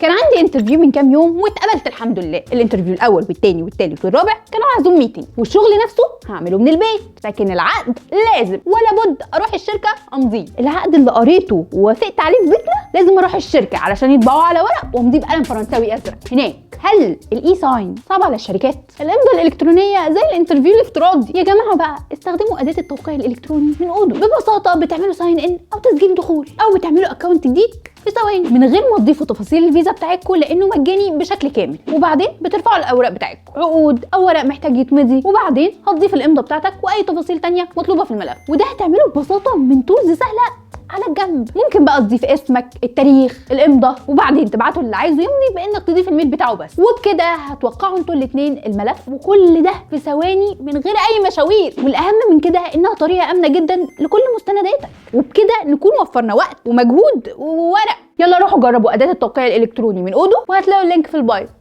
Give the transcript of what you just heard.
كان عندي interview من كام يوم واتقبلت الحمد لله. ال interview الاول والتاني والتالت والرابع كانوا على Zoom meeting، والشغل نفسه هعمله من البيت، لكن العقد لازم ولا بد اروح الشركة امضيه. العقد اللي قريته ووافقت عليه في بيتنا لازم اروح الشركة علشان يطبعوه على ورق وامضيه بقلم فرنساوي ازرق هناك. هل ال e-sign صعب على الشركات؟ الامضاء الالكترونية زي ال interview الافتراضي يا جماعه. بقى استخدموا اداه التوقيع الالكتروني من Odoo. ببساطة بتعملوا sign in او تسجيل دخول او بتعملوا account جديد في ثواني من غير ما تضيفوا تفاصيل الفيزا بتاعتكم، لانه مجاني بشكل كامل. وبعدين بترفعوا الاوراق بتاعتكم، عقود او ورق محتاج يتمضي، وبعدين هتضيف الامضه بتاعتك واي تفاصيل تانية مطلوبه في الملف. وده هتعمله ببساطة من tools سهلة على الجنب. ممكن بقى تضيف اسمك، التاريخ، الامضه، وبعدين تبعته للي عايزه يمضي بانك تضيف ال mail بتاعه بس، وبكده هتوقعوا انتوا الاثنين الملف، وكل ده في ثواني من غير اي مشاوير. والاهم من كده انها طريقه امنه جدا لكل مستنداتك، وبكده نكون وفرنا وقت ومجهود وورق. يلا روحوا جربوا اداه التوقيع الالكتروني من Odoo، وهتلاقوا ال link في ال bio.